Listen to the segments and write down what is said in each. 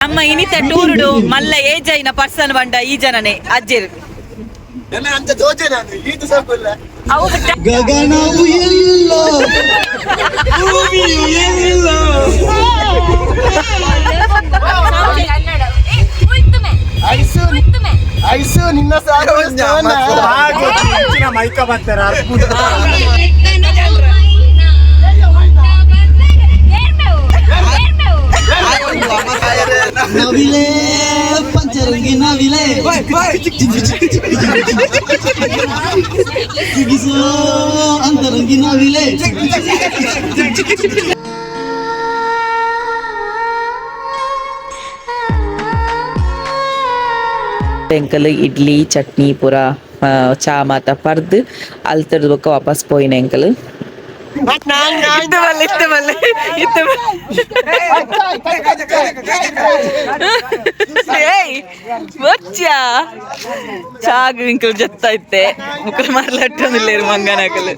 ನಮ್ಮ ಇನಿತ ಟೂರುಡು ಮಲ್ಲ ಏಜ್ ಐನ ಪರ್ಸನ್ ಬಂಡ ಈ ಜನನೆ ಅಜ್ಜೆರು. ಅಂಚ ತೋಜೆ ನಾನು ಈತ ಸಾಕುಲ್ಲ. ಅವು ಗಗನವು ಎಲ್ಲೋ, ಭೂಮಿಯು ಎಲ್ಲೋ. ಐಸು ಐಸು ನಿನ್ನ ಸಾಕು. ಮೈಕ ಬರ್ತಾರ. ನವಿಲೇ ಪಂಚರಂಗಿ ನವಿಲೇ, ಸಿಗಿಸೋ ಅಂತರಂಗಿ ನವಿಲೇ. ಎಂಕಲ್ ಇಡ್ಲಿ ಚಟ್ನಿ ಪೂರ, ಚಾ ಮಾತ ಪರ್ದು ಅಲ್ತರ್ದು ಬೊಕ್ಕ ವಾಪಸ್ ಪೋಯಿನ ಎಂಕಲ್. ಇತ್ತು ಬಲ್ಲೆ, ಇತ್ತು ಬಲ್ಲೆ, ಇತ್ತು. ಏಯ್ ಬೊಚ್ಚ ಚಾಗು ಇಂಕಲ್ ಜತ್ತ ಇತ್ತೆ. ಮುಕ್ಕಲು ಮರಲಟ್ಟೊಂದಿಲ್ಲೇರು ಮಂಗನಕಲು.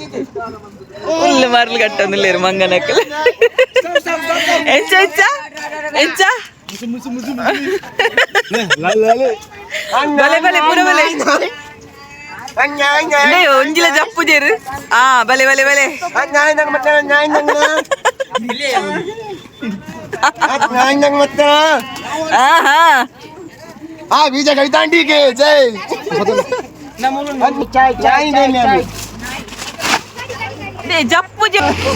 ಉಲ್ಲು ಮರಲು ಕಟ್ಟೊಂದಿಲ್ಲೇರು ಮಂಗನಕಲು. ಎಂಚ ಎಂಚ ಎಂಚ? ಬಲೆ ಬಲೆ ಪೂರ ಬಲೆ. ಅಯ್ಯೋ, ಒಂಜಿಲ ಜಪ್ಪು ಜೇರು. ಆ ಬಲೆ ಬಲೆ ಬಲೆ. ಆಹಾ. ಆ ಬೀಜ ಕವಿತಾಂಡಿಗೆ ಜೈ ಚಾಯ್ ಚಾಯ್. ಜಪ್ಪು ಜಪ್ಪು.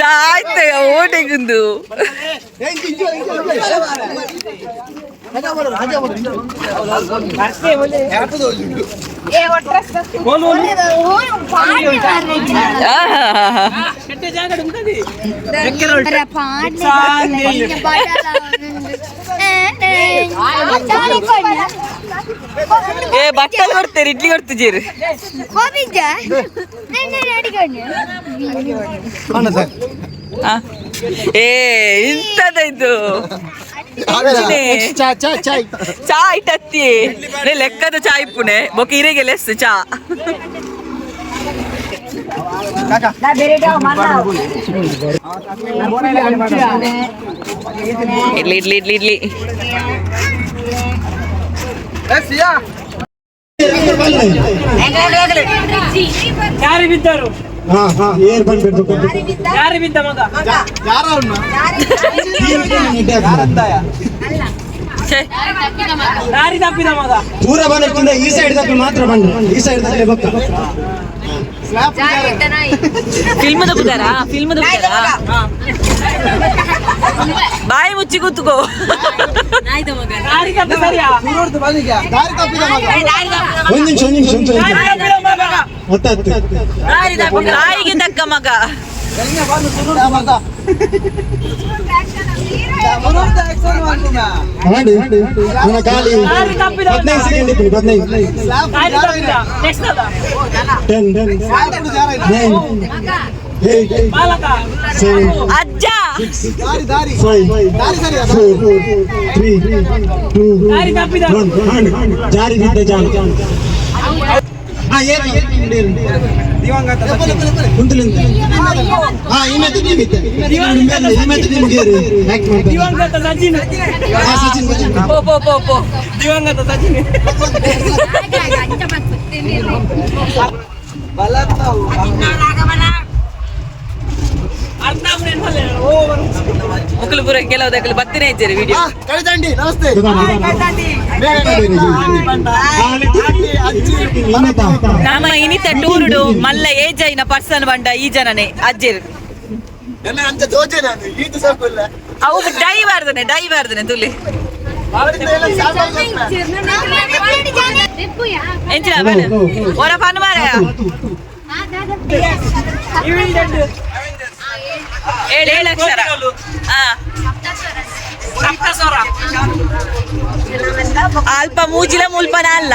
ಆಯ್ತು, ಓಟೆಗುಂದು. ಏ ಬಟ್ಟಲು ಕೊಡ್ತೇನೆ, ಇಡ್ಲಿ ಕೊಡ್ತಿದ್ದೀರಿ. ಏ ಇಂಥದ ಇದು ಚಾ ಇಟ್ಟತ್ತಿ ಲೆಕ್ಕದ ಚಾ ಇಪ್ಪುನೆ ಬೊಕ ಇರೆಗೆ ಲೆಸ್ ಚಾ. ಇಡ್ಲಿ ಇಡ್ಲಿ ಇಡ್ಲಿ ಇಡ್ಲಿ. ಯಾರು ಬಿದ್ದರು? ಏರ್ ಬಂದ್ಬಿಡ್ತು. ಯಾರು ಬಿದ್ದ ಮಗ? ಛೆ. ದಾರಿ ತಪ್ಪಿದ ಮಗ. ಪೂರ ಬಂದ್ರೆ ಈ ಸೈಡ್ ದಕ್ಕಲು ಮಾತ್ರ ಬಂದ್ರು, ಈ ಸೈಡ್ ದಕ್ಕಲೆ ಬೊಕ್ಕ. ಫಿಲ್ಮ್ ತಪ್ಪುದಾರಾ? ಫಿಲ್ಮ್ ತಪ್ಪುದಾರಾ? ಬಾಯಿ ಮುಚ್ಚಿ ಕೂತ್ಕೋ. ದಾರಿ ತಪ್ಪಿ ಸರಿಯಾ? ಒಂದ್ ನಿಮಿಷ, ಒಂದ್ ನಿಮಿಷ, ಒಂದ್ ನಿಮಿಷ. ದಾರಿ ತಪ್ಪಿದ ಮಗ. ಗೊತ್ತಾಯ್ತು. ತಾಯಿಗೆ ತಕ್ಕ ಮಗ. ಮಾಡಿ ನನ್ನ ಖಾಲಿ 15 ಸೆಕೆಂಡ್ ಇತ್ತು, 15. ದಾರಿ ತಪ್ಪಿದ ನೆಕ್ಸ್ಟ್ ಅದ. 10, 9, 8, ಬಾಲಕ. 7, ಅಜ್ಜ. 5, 4, 3, 2, ದಾರಿ ತಪ್ಪಿದ. 1. ಜಾರಿ ಬಿದ್ದ ಜಾನ. ಹಾ, ಏರು ಏರು. ಕುಂತಲು. ಹಾ, ಈ ಮೆತ್ತೆ ನಿಮಿತ್ತೆ, ಈ ಮೆತ್ತೆ ನಿಮ್ಗೆ ಏರು ಆಕ್ಟ್ ಮಾಡ್ತಾರೆ. ದಿವಂಗತ ಸಚಿನ್. ಹಾ, ಸಚಿನ್ ಸಚಿನ್. ಪೋ ಪೋ ಪೋ ಪೋ. ದಿವಂಗತ ಸಚಿನ್. ಅರ್ಧ ಓ. ಮುಕುಲು ಪೂರ ಕೆಲವು ದಕ್ಕಲು ಬತ್ತಿನೇ ಇದ್ದೀರಿ ವಿಡಿಯೋ. ಕವಿತಾಂಡಿ ನಮಸ್ತೆ. ನಮ್ಮ ಇನಿತ ಟೂರುಡು ಮಲ್ಲ ಏಜ್ ಐನ ಪರ್ಸನ್ ಬಂಡ ಈ ಜನನೆ ಅಜ್ಜೆರು. ಅಂಚ ತೋಜೆ ನಾನು ಈತ ಸಾಕುಲ್ಲ. ಅವು ಡೈವರ್ದನೆ ಡೈವರ್ದನೆ ತುಲಿ. ಎಂಚಿನ ಒರ ಪನ್ ಮಾರಾಯ. ಏಳು ಏಳು ಅಕ್ಷರ. ಹಾ, ಅಲ್ಪ ಮೂಜಿಲ ಮುಲ್ಪನ ಅಲ್ಲ.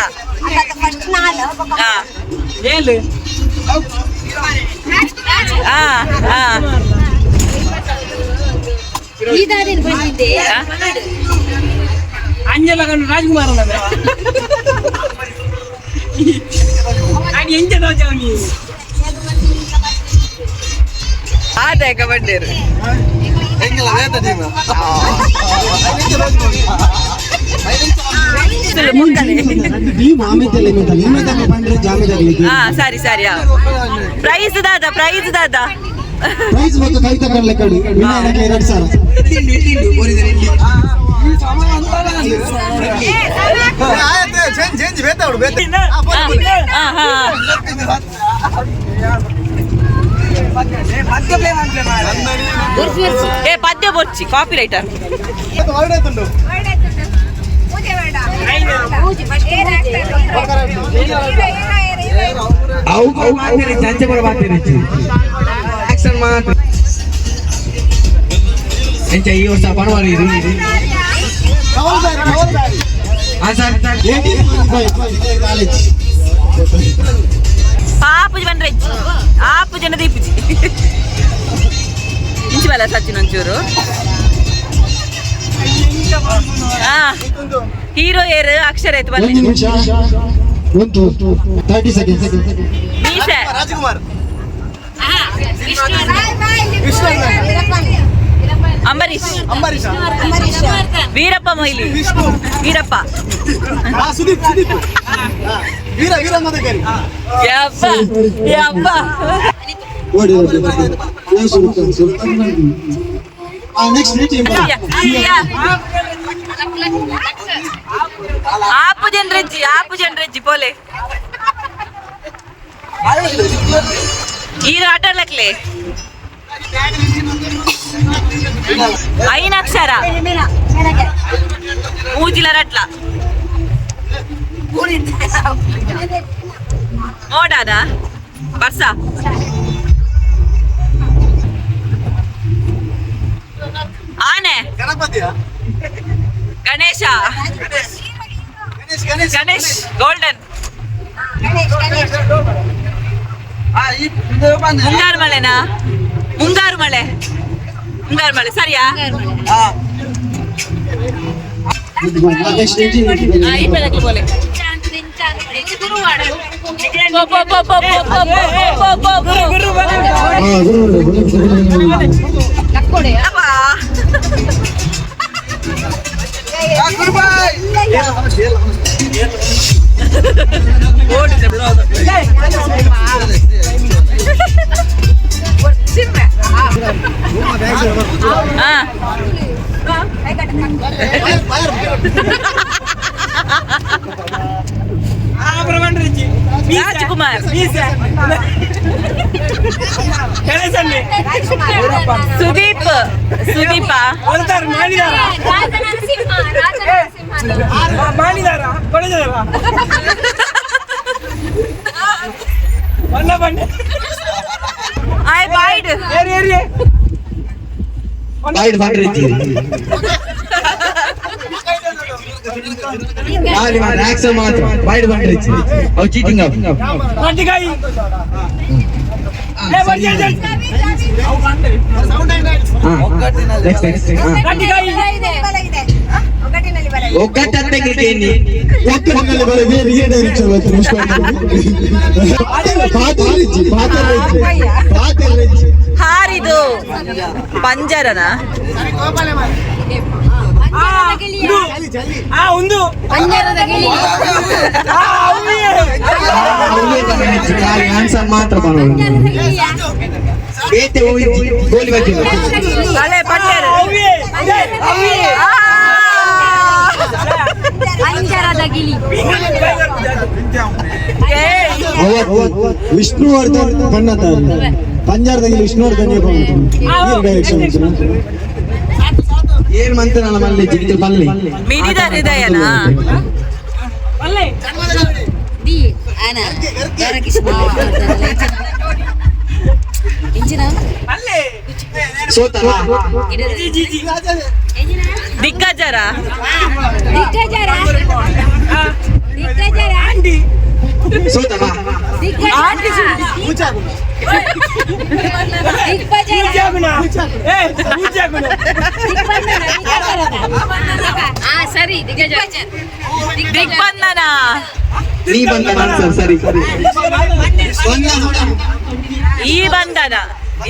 ಹಾ. ಏಳು. ಹಾ ಹಾ. ಅಂಜಲ ರಾಜ್ಕುಮಾರ್ ಎಂಚ ದೋಚ ಆದಾಯ ಕಬಡ್ಡಿ. ಟೀಮ್ ಆಮೇಲೆ ನಿಮ್ಮದಕ್ಕೆ ಬಂದ್ರೆ ಜಾಮೀದಾಗಲಿ. ಹಾ, ಸರಿ ಸರಿ. ಪ್ರೈಸ್ ದಾದ, ಪ್ರೈಸ್ ದಾದ? ಪ್ರೈಸ್ ಮತ್ತು ಕೈ ತಗೊಂಡ್ಲೆ ಕಡಿ ವಿನಾಯಕ 2000. ಚೇಂಜ್ ಚೇಂಜ್ ಬೇತ ಅವಳು ಬೇತ. ಹಾ ಹಾ. ಏ, ಪದ್ಯ ಬೊರ್ಚಿ, ಕಾಪಿ ರೈಟರ್. ಹೊರಡಾಯ್ತುಂಟು. ಆಕ್ಷನ್ ಮಾತ್ರ ಎಂಚ ಈ ವರ್ಷ ಪರವಾಗಿಲ್ಲ. ಕವಲ್ದಾರಿ ಕವಲ್ದಾರಿ. ಹಾ ಸರ್. ಕಾಲೇಜ್. ಪಾಪುಜಿ ಬಂದ್ರೆ ಆಪು ಜನ ದೀಪುಜಿ ಇಂಚಿ ಬಲ್ಲ ಸಚಿನ್ ಒಂಚೂರು. ಹಾ, ಹೀರೋ ಏರು ಅಕ್ಷರ ಆಯ್ತು ಬನ್ನಿ. ಒಂದು ನಿಮಿಷ, ಒಂದು 30 ಸೆಕೆಂಡ್. ಮೀಸೆ. ರಾಜ್ಕುಮಾರ್. ಅಂಬರೀಶ್. ಅಂಬರೀಷ. ವೀರಪ್ಪ ಮೊಯ್ಲಿ. ವಿಷ್ಣು. ವೀರಪ್ಪ. ಹಾ, ಸುದೀಪ್ ಸುದೀಪ್. ಹಾ, ವೀರ ವೀರ ಮದಕರಿ. ಯಪ್ಪ ಯಪ್ಪ. ಓಡಿ ಓಡಿ. ಸುಲ್ತಾನ್ ಸುಲ್ತಾನ್. Next team. ಆಪು ಜನರೆಜ್ಜಿ, ಆಪು ಜನರೆಜ್ಜಿ ಪೋಲೆ. ಈಗ ಆಟ ಆಡ್ಲಕ್ಲೆ. ಐನ ಅಕ್ಷರ, ಮೂಜಿಲ ರಟ್ಲ ಮೋಡಾದ ಬರ್ಸ. ಆನೆ. ಗಣಪತಿಯ. ಗಣೇಶ. ಗಣೇಶ್ ಗಣೇಶ್. ಗಣೇಶ್ ಗೋಲ್ಡನ್. ಮುಂಗಾರು ಮಳೆನಾ? ಮುಂಗಾರು ಮಳೆ, ಮುಂಗಾರು ಮಳೆ ಸರಿಯಾ? Next team. ಈ ಪೆದಕ್ಲು ಬೋಲೆ. ಪೋ, ಪೋ, ಪೋ, ಪೋ, ಪೋ, ಪೋ, ಪೋ, ಪೋ, ಪೋ, ಪೋ. ಹಾ, ಗುರು ಗುರು ಗುರು. ಅಬ್ಬಾ. ಹಾ. ರಾಜ್ಕುಮಾರ್. ಗಣೇಶನ್ನೇ. ಸುದೀಪ್ ಸುದೀಪ. ಹೊಲ್ತಾರ ಮಾಡಿದಾರ ಮಾಡಿದಾರ ಕೊಡದಾರ ಬಣ್ಣ ಬಣ್ಣ. ಆಯ್ ಬಾಯ್ಡ್. ಏರಿ ಏರಿ. ಬಾಯ್ಡ್ ಬಂದ್ರಿಜ್ಜಿ ಆಕ್ಷನ್ ಮಾತ್ರ. ಬಾಯ್ಡ್ ಬಂದ್ರಿಜ್ಜಿ, ಅವು ಚೀಟಿಂಗ್ ಅವು. ಕಟ್ಟಿಕಾಯಿ ಏ ಬರ್ಜಿ. Next next. ಕಟ್ಟಿಕಾಯಿ. ಒಗ್ಗಟ್ಟತ್ತೆ ಕೇನಿ. ಒಕ್ಕಲಿನಲ್ಲಿ ಬರದೆ ರಿಯಲ್ ಡೈರೆಕ್ಷನ್ ಪಾತೆರ್ರಿಜ್ಜಿ ಪಾತೆರ್ರಿಜ್ಜಿ ಪಾತೆರ್ರಿಜ್ಜಿ. ಹಾರಿದು ಪಂಜರನ. ಆ ಒಂದು ಆ ಅವ್ನಿಗೆ. ಆನ್ಸರ್ ಮಾತ್ರ ಬರೋದು ಬೇತೆ ಹೋಗಿ ಗೋಲಿ ಬಗ್ಗೆ. ತಲೆ ಪಟ್ಟೆರು. ಅವ್ನಿಗೆ. ಅವ್ನಿಗೆ. ಆ! ಅಂಜರದ ಗಿಳಿ. ಏಯ್. ವಿಷ್ಣುವರ್ಧನ್ ಬಣ್ಣದ ಪಂಜಾರದಲ್ಲಿ ವಿಷ್ಣುವರ್ಧನ್ ಡೈರೆಕ್ಷನ್. ಏನ್ ಮಂತನಲ್ಲ ಮಲ್ಲಿ ಜಿಗಿತ ಪಲ್ಲಿ. ಮಿಡಿದ ಹೃದಯನಾ? ಅಲ್ಲೇ. ಅಲ್ಲೇ. ಸೋತಲ್ಲ. ಜಿ ಜಿ ಜಿ. ದಿಗ್ಗಜರ. ದಿಗ್ಗಜರ ದಿಗ್ಗಜರ. ಆಂಟಿ. ಸೋತವಾ? ಸರಿ, ದಿಗ್ಬಂಧನ. ನೀ ಬಂದ ಆನ್ಸರ್ ಸರಿ. ಈ ಬಂಧನ,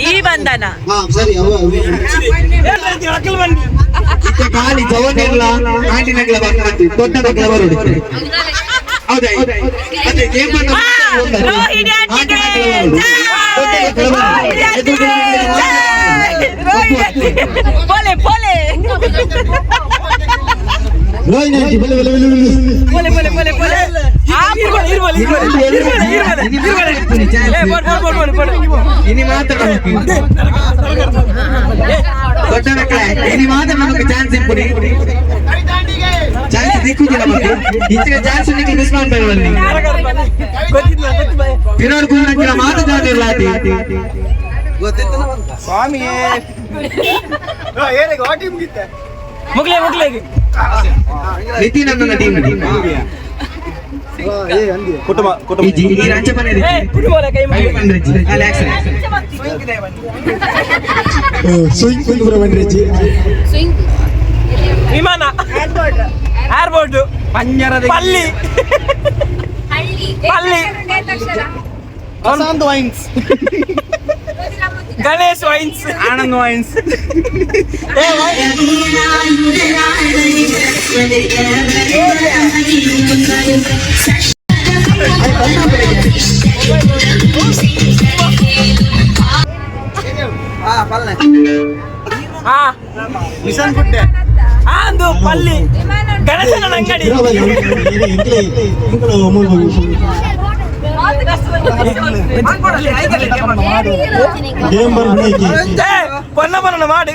ಈ ಬಂಧನ. ಹಾ ಸರಿ, ಅವ ಇತ್ತ ಖಾಲಿ ಜವನೆಲ್ಲ ಆಂಟಿನಗಳ ಬರ್ತಿ, ದೊಡ್ಡ ನಗಳ ಬರೋಡು. ಹೌದಾ? ಅದೇ ಗೇಮ್. ರೋಹಿಣಿ ಆಂಟಿಗೆ ಜೈ! ರೋಹಿಣಿ ಆಂಟಿಗೆ ಜೈ! ರೋಹಿಣಿ ಆಂಟಿ. ಪೋಲೆ ಪೋಲೆ. ರೋಹಿಣಿ ಆಂಟಿ, ಬಲೆ ಬಲೆ ಬಲೆ ಬಲೆ. ಪೋಲೆ ಪೋಲೆ ಪೋಲೆ ಪೋಲೆ. ಇನಿ ಮಾತ್ರ ದೊಡ್ಡ ಮಕ್ಕಳೇ, ಇನಿ ಮಾತ್ರ ನಮಗೆ ಚಾನ್ಸ್ ಇಪ್ಪುನಿ. ಚಾನ್ಸ್ ದಿಕ್ಕುದಿಲ್ಲ ನಮಗೆ. ಇಂಚಿನ ಚಾನ್ಸ್ ನಿಕ್ಕೆ ಮಿಸ್ ಮಾಡ್ಬೇಡ. ತಿರೋರ್ ಕುಂದ್ರ ಮಾತ್ರ ಜಾತಿ ಇರ್ಲಾತಿ. ಸ್ವಾಮಿ ಮುಗ್ಲೆ ಮುಗ್ಲೆ. ನಿತಿನ್ ನನ್ನ ಟೀಮ್. ಕುಟುಂಬ ಕುಟುಂಬ. ಈ ರಂಚ ಮನೆ. ಸ್ವಿಂಗ್ ಪುರ ಬಂದ್ರಿಜ್ಜಿ. ವಿಮಾನ, ಏರ್ಪೋರ್ಟ್, ಪಲ್ಲಿ ಪಲ್ಲಿ. Prashanth wines, Ganesh wines, Anand wines. Mission ಗುಡ್ಡೆ. ಅಂದು ಪಲ್ಲಿ, ಗಣೇಶನ ಅಂಗಡಿ. ಗೇಮ್ ಬರ್ಬೇಕು. ಪೊನ್ನ ಪೊನ್ನ ಮಾಡಿ.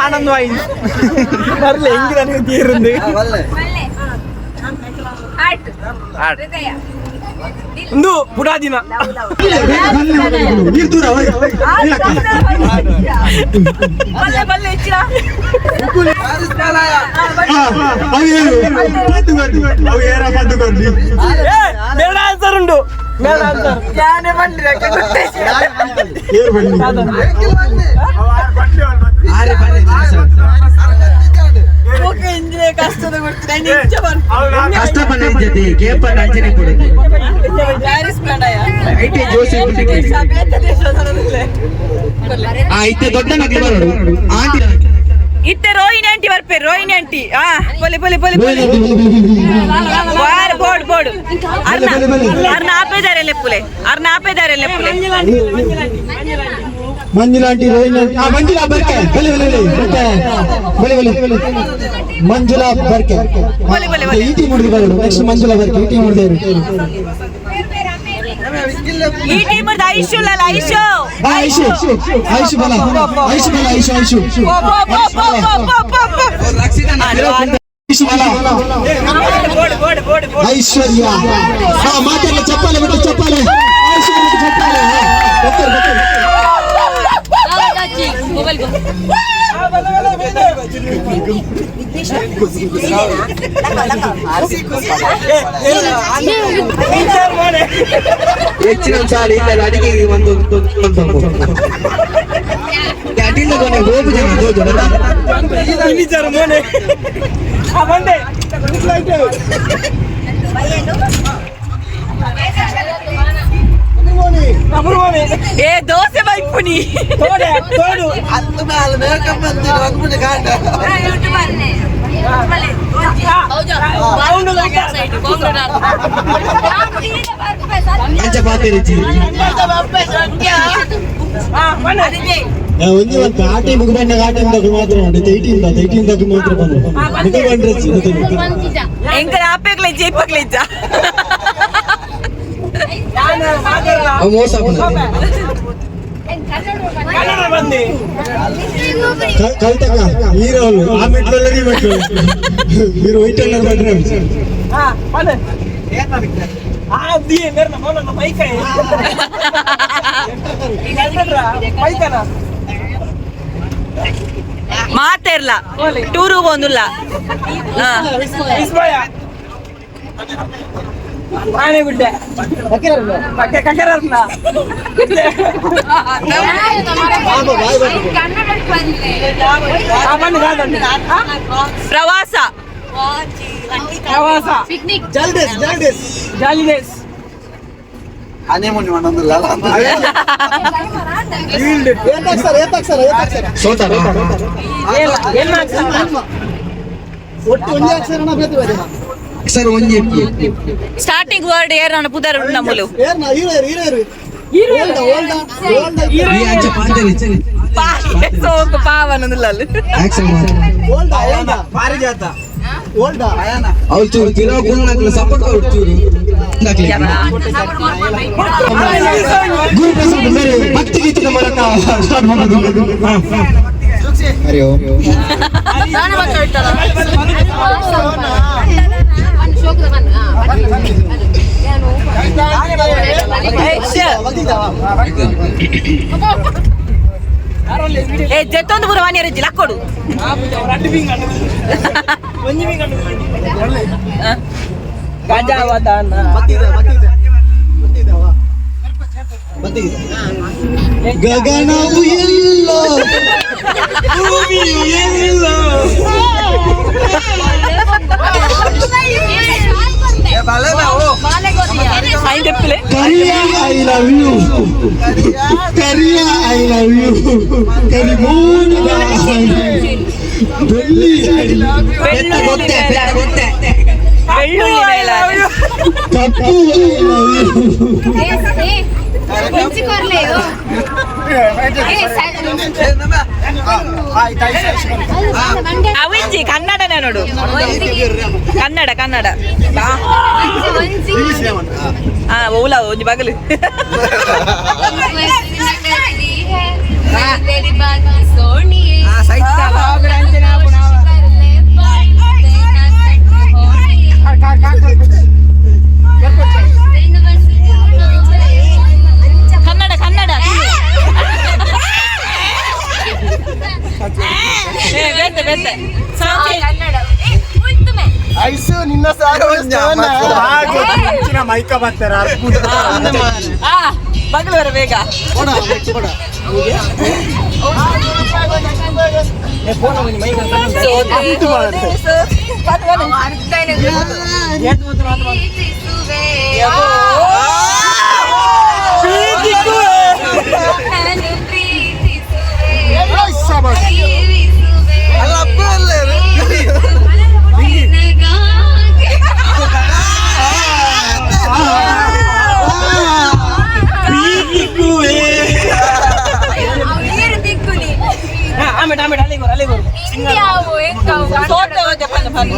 ಆನಂದ್ ವೈನ್ಸ್ ಬರ್ಲೆ. ಹೆಂಗೆ ನನಗೆ ತೀರಂದು? ಒಂದು ಪುಡಾದಿನ. ನೀರು ದೂರ. ಬಲ್ಲೆ ಬಲ್ಲೆ ಇಚ್ಚಿರ. ಅವು ಏರ ಪದ್ದುಕೊಂಡು. ಬೇಡ, ಆನ್ಸರ್ ಉಂಟು, ಬೇಡ ಆನ್ಸರ್. ಏರು ಬನ್ನಿ. ಆರೆ ಬನ್ನಿ. ಕಷ್ಟ ಪನ್ನ ಜೊತೆ ಗೇಮ್ ಪನ್ನ ಅಂಚನೆ ಕೊಡುತ್ತೆ. ಐಟೆ ಜೋಶಿ. ಆ ಇತ್ತೆ ದೊಡ್ಡ ಮಕ್ಕಳು ಬರೋಡು ಆಂಟಿ. ಇತ್ತೆ ರೋಹಿಣಿ ಆಂಟಿ ಬರ್ಪೇರು. ರೋಹಿಣಿ ಆಂಟಿ, ಆ ಪೊಲೆ ಪೊಲೆ ಪೊಲೆ ಪೊಲೆ. ವಾರ್ ಬೋರ್ಡ್ ಬೋರ್ಡ್. ಅರ್ನ ಅರ್ನ ಆಪೇದಾರೆ ಲೆಪ್ಪುಲೆ, ಅರ್ನ ಆಪೇದಾರೆ ಲೆಪ್ಪುಲೆ. ಮಂಜುಳಾ ಆಂಟಿ, ರೋಹಿಣಿ ಆಂಟಿ, ಆ ಮಂಜುಳಾ ಬರ್ಕೆ, ಬಲೆ ಬಲೆ ಬಲೆ ಬರ್ಕೆ, ಬಲೆ ಬಲೆ ಮಂಜುಳಾ ಬರ್ಕೆ. ಬಲೆ, ಬಲೆ, ಬಲೆ. ಈ ಟೀಮ್ ಹುಡುಗಿ ಬರೋಡು. ನೆಕ್ಸ್ಟ್ ಮಂಜುಳಾ ಬರ್ಕೆ, ಈ ಟೀಮ್ ಹುಡುಗಿಯರು. ಈ ಟೀಮ್ ಐಶು ಲಲ್ಲ, ಐಶು. ಆ ಐಶು, ಐಶು ಬಲ, ಐಶು ಬಲ, ಐಶು ಐಶು. ಪೋ ಪೋ ಪೋ ಪೋ ಪೋ ಪೋ ಪೋ. ಐಶು ಬಲ. Board board board. ಐಶ್ವರ್ಯ, ಹಾ ಮಾತಾಡಲ್ಲ. ಚಪ್ಪಾಳೆ ಬಿಟ್ಟು ಚಪ್ಪಾಳೆ, ಐಶ್ವರ್ಯ ಚಪ್ಪಾಳೆ. ಹಾ, ಬರ್ತಾರೆ ಬರ್ತಾರೆ. ಹೆಚ್ಚಿನ ಸಾಲ ಇಲ್ಲ. ಅಡಿಗೆ ಒಂದು ಅಡಿಲ್ಲ ಕೊನೆ ಹೋಗು ಜನ ಹೋಗು. ವಿಚಾರ ಮೋನೆ. ಆ ಬಂದೆ. ಏ ದೋಸೆ ಬೈಪುನಿ. ತೋಡೆ ತೋಡು. ಪಂಚಪಾತಿ ರುಚಿ. ಒಂಜಿ ಒಂದು ಆ ಟೀಮ್ ಬಂದಾಗ ಆ ಟೀಮ್ ದಾಗ ಮಾತ್ರ ಉಂಟು. ಏಯ್ಟೀನ್ ದಾಗ, ಏಯ್ಟೀನ್ ದಾಗ ಮಾತ್ರ ಬಂದು ಮುಗ ಬಂದ್ರೆ. ಎಂಕಲ್ ಆಪೇಗ್ಲೆ ಜೈಪಗ್ಲೆ ಇಜ್ಜ. ಅವು ಮೋಸ. ಕನ್ನಡ ಬಂದೆ. ಕಲ್ತಕ್ಕ ಹೀರೋಲು ಆ ಮೆಟ್ಲು ಈ ಮೆಟ್ಲು మీరు వైట్ అన్నారు ಬಂದ್ರೆ. ಹಾ ಬಂದೆ. ಆ the ಮೇರ್ನ ಮೋನ ಮೈಕ ಮೈಕನ. ಮಾತೆರ್ಲ ಟೂರು ಒಂದುಲ್ಲ. ವಿಸ್ಮಯ ಆನೆಗುಡ್ಡೆ ಕಕೆರರ್ನ. ಪ್ರವಾಸ. ಪ್ರವಾಸ. ಪಿಕ್ನಿಕ್. ಜಲ್ದೇಸ್ ಜಲ್ದೇಸ್. ಜಾಲಿಡೇಸ್. ಏತಾಕ್ಸರ ಏತಾಕ್ಸರ ಏತಾಕ್ಸರ. ಸೋತಾರ. ಏನ್ ಒಟ್ಟು ಒಂದೇ ಅಕ್ಷರನ ಬೇಕು ಬೇರೆ. ಸರ್ ಒಂಜಿ. ಸ್ಟಾರ್ಟಿಂಗ್ ವರ್ಡ್ ಏರ್ ನಾನು ಪುದರ್ ನಮ್ಮಲು. ಏರ್ನ hero hero hero old old old. ಈ ಅಂಚ ಪಾಂಚಲಿ. ಸೋಕು ಪಾವನಂದುಲ್ಲ. ಆಕ್ಷನ್ ಮಾತ್ರ. ಓಲ್ಡ ಓಲ್ಡ ಪಾರಿಜಾತ ಓಲ್ಡ. ಅವ್ರು ಚೂರು ತಿರೋ ಗುಣ ಸಪೋರ್ಟ್ ಅವ್ರು ಚೂರು. ಗುರು ಪ್ರಸಾದ್ ಬೇರೆ ಭಕ್ತಿ ಗೀತೆದ ಮೂಲಕ ಸ್ಟಾರ್ಟ್ ಮಾಡೋದು. ಹರಿ ಓಂ. ಏ ಜತ್ತೊಂದು ಪೂರ ವಾಣಿಯರಜ್ಜಿ ಲಕ್ಕೊಡು. ಒಂಜಿ ಗಜವದನ. ಗಗನವು ಎಲ್ಲೋ ಭೂಮಿಯು ಎಲ್ಲೋ. ಐದೆಪ್ಪಲೆ. ಕರಿಯ I love you, Kariya I love you, ಕರಿಮೂನ ಬೆಳ್ಳಿ ಬೆಳ್ಳುಳ್ಳಿ ಮೇಲಾದೆ. ಬೆಳ್ಳುಳ್ಳಿ ಮೇಲಾದೆ. ಕಪ್ಪು I love you. ಅವಿಂಜಿ ಕನ್ನಡನೇ ನೋಡು, ಕನ್ನಡ ಕನ್ನಡ. ಹಾ ಓಲಾ ಒಂಜಿ ಬಗಲು. ಕನ್ನಡ ಕನ್ನಡ. ಏ ಬೇತೆ ಬೇತೆ. ಐಸು ನಿನ್ನ. ಮೈಕ ಬರ್ತಾರ. ಆ ಬಗಲು ಬರ ಬೇಗ. ಆಮೇಲೆ ಆಮೇಲೆ ಅಲ್ಲಿಗೆ ಅಲ್ಲಿಗೆ. ಸೋತೆ ಹೋದೆ ಪನ್ನ ಪನ್ನ.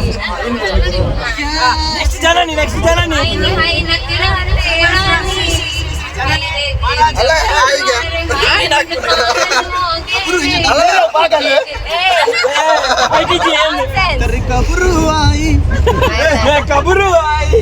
ನೆಕ್ಸ್ಟ್ ಜನನಿ, ನೆಕ್ಸ್ಟ್ ಜನನಿ. ಕಬರು ಆಯಿ ಕಬರು ಆಯಿ.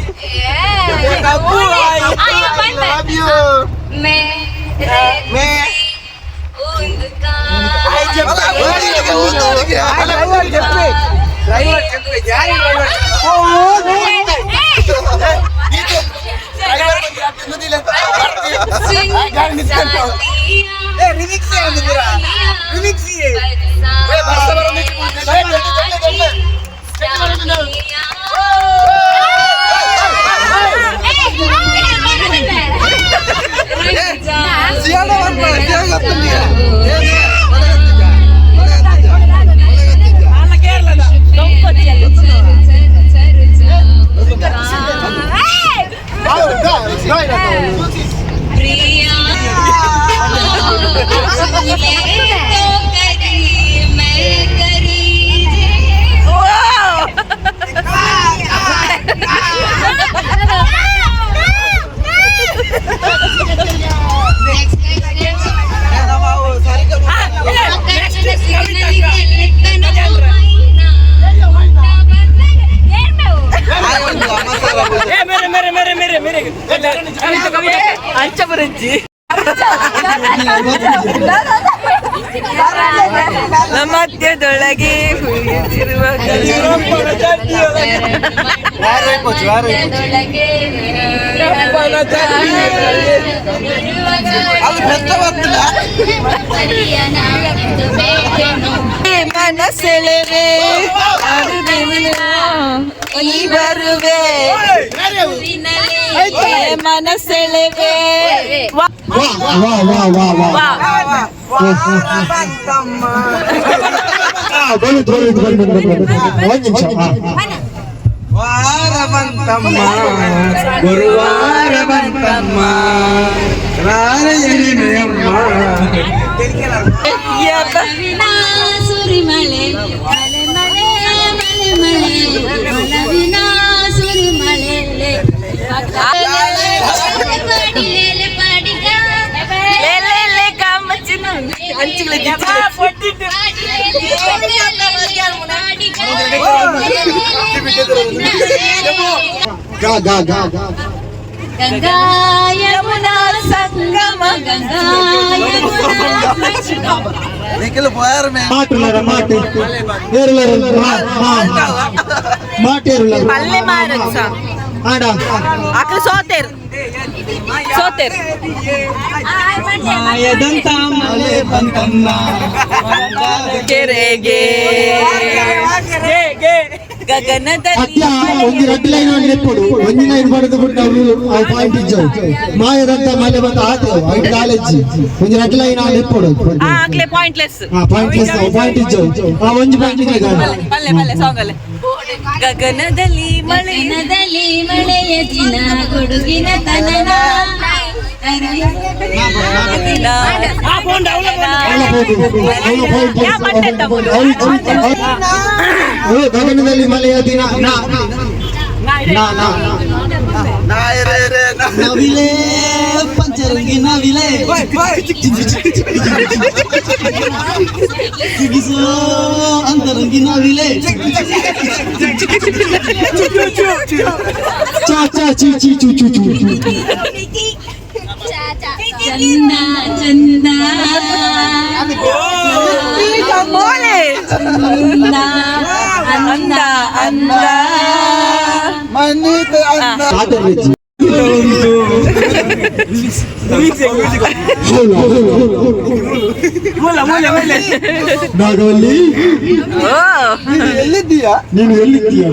ಏ ಮೇರೆ ಮೇರೆ ಮೇರೆ ಮೇರೆ ಮೇರೆ. ಅಂಚ ಬರಜ್ಜಿ. ಮಧ್ಯದೊಳಗೆ ಹುಯ್ಯುತ್ತಿರುವ ಮನಸೆಳೆವೆ ನೀ ಬರುವೆ ಮನಸೆಳೆವೆ. ವಾ ವಾ ವಾ ವಾ ವಾ. ಬರು ಬರು ಬರು ಬರು ಬರು. ಒಂದ್ ನಿಮಿಷ. ವಾರ ಬಂತಮ್ಮ, ಗುರುವಾರ ಬಂತಮ್ಮ, ರಾಯಣಿಯಮ್ಮ. ಸುರಿಮಳೆ ಮಳೆ ಮಳೆ ಮಳೆ ಮಳೆ ಒಲವಿನ ಸುರಿಮಳೆ. ಪಾಡಿಲೇಲೆ ಪಾಡಿಗ. ಗಾ ಗಾ ಗಾ. ಗಂಗಾ ಯಮುನಾ ಸಂಗಮ, ಗಂಗಾ ಯಮುನಾ. ಮಾಟುಲರ ಮಾಟು ಏರುಲರ ಮಾಟೇರುಲರ. ಪಲ್ಲೆ ಮಾರಕ್ಸ. ಆಡ. ಅಕ್ಲು ಸೋತೇರು ಸೋತೇರು. ಮಾಯದಂತ ಮಳೆ ಬಂತಮ್ಮ. ಕೆರೆಗೆ ಗಗನದಲ್ಲಿ. ಅತ್ಯ ಒಂದು ರಡ್ಡು ಲೈನ್ ಒಂದು ನೆಪ್ಪುಡು ಒಂಜಿ ಲೈನ್ ಬಡದು ಬಿಟ್ಟು ಅವು ಪಾಯಿಂಟ್ ಇಜ್ಜವು. ಮಾಯದಂತ ಮಳೆ ಬಂತ ಆತು ಐದು ಕಾಲೇಜ್ ಒಂಜಿ ರಡ್ಡು ಲೈನ್ ನೆಪ್ಪುಡು. ಆ ಅಕ್ಲೆ ಪಾಯಿಂಟ್ಲೆಸ್. ಹಾ, ಪಾಯಿಂಟ್ ಲೆಸ್ ಪಾಯಿಂಟ್ ಇಜ್ಜವು. ಆ ಒಂಜಿ ಪಾಯಿಂಟ್ ಇಜ್ಜೆ. ಪಲ್ಲೆ ಪಲ್ಲೆ ಸಾಂಗ್ ಅಲ್ಲೇ ಗಗನದಲ್ಲಿ ಮಳೆ. ಗಗನದಲ್ಲಿ ಮಳೆಯ ದಿನ ಗುಡುಗಿನ ತನನ. ಗಗನದಲ್ಲಿ ಮಳೆಯ ದಿನ ನಾ ನಾ ನಾ. ನವಿಲೆ ಪಂಚರಂಗಿ ನವಿಲೆ ಜಿಗಿಸೋ ಅಂತರಂಗಿ ನವಿಲೆ. ಚಾ ಚಾ ಚಿ ಚಿ ಚು ಚು ಚು ಚು. ಚಂದ ಚಂದ. ಮೋಲೆ. ಚಂದ. ಅಂದ ಅಂದ. ಮನಿತ ಅಂದ. ಆಟರ್ಲೆಜ್ಜಿ. ನಾಗವಲ್ಲಿ. ಓ. ಎಲ್ಲಿದ್ದೀಯಾ? ನೀನು ಎಲ್ಲಿದ್ದೀಯ?